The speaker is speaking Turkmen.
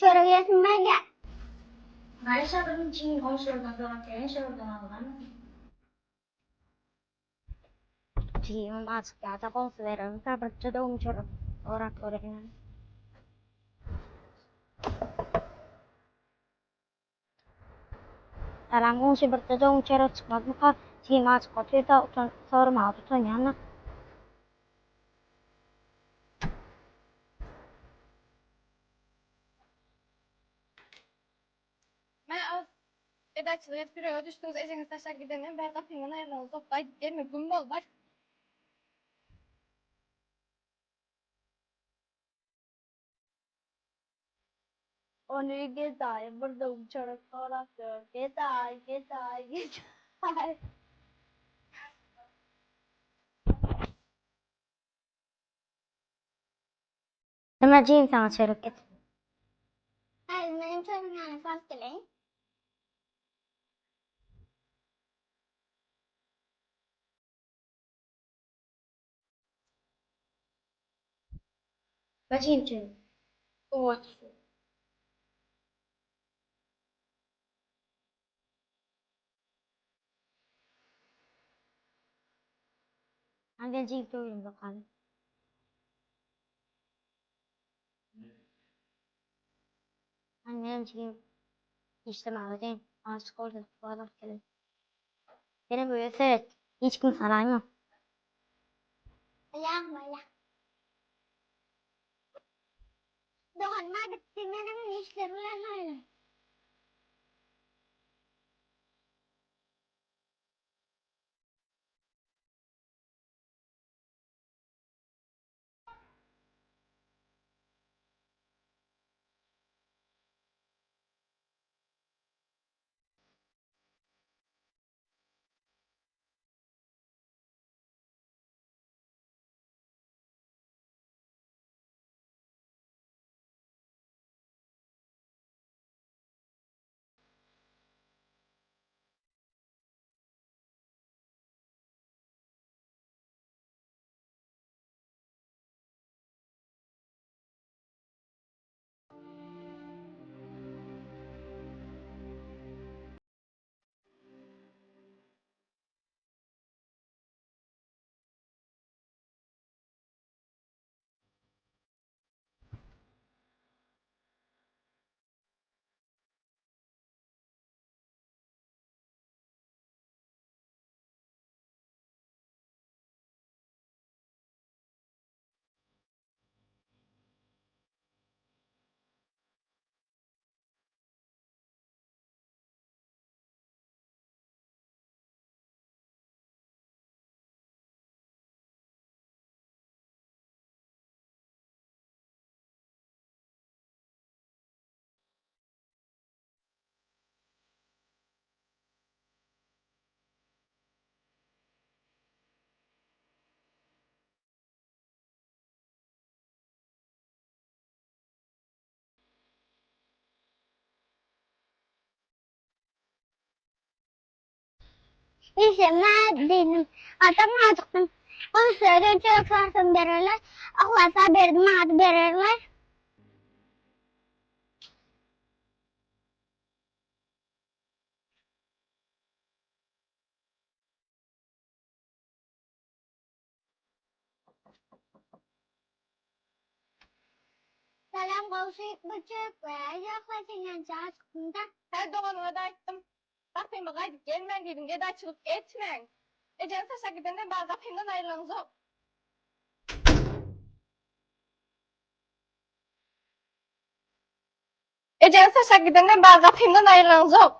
Çörek iýesim gelýär. Gaý şabyryň çiň goňşulardan sorap gelen şolardan alganmyň? Jigimem ajykýarda goňsy berermikä birje döwüm çörek sorap göreýin. Salam goňşy birje döwüm çörek çykmazmyka jigim ajyk otyrda utan soramaga utanýan-da. Mä az Edaçylyk edip ýürege düşdüňiz ejeňizi taşlap gidenden bäri gapyňdan aýrylaňyzok gaýdyp gelme güm bol bar. Ony gedaý bir döwüm çörek sorap ýör. Gedaý, gedaý, gedaý. Nime jigim saňa çörek getirdim. Häzir menem çöregiň ýanyna salyp geleýin. Nime jigim çörek? Owaç. Hany gel jigim töwirimize okaly. Hany menem jigim işlemäge gideýin. Azajyk bolsa wagt alyp geleýin. Senem öýe seret. Hiç kim saraýma. Bolýar, bolýar. Doganyma gitdi, menem işler bilen aýlan. Işeme diýdim. Gatam ajykdym. Goňşulardan çörek sorsam bererler. Yhlasa berdim ady bererler. Salam goňşy, bir çörek beräý ýogsa senýänçä ajykdym-da. Hä doganyňa-da aýtdym. Gapyma gaýdyp gelmäň diýdim, gedaýçylyk etmäň. Ejeňiz taşlap gidenden bäri gapymdan aýrylaňyzok. Ejeňiz taşlap gidenden bäri gapymdan aýrylaňyzok.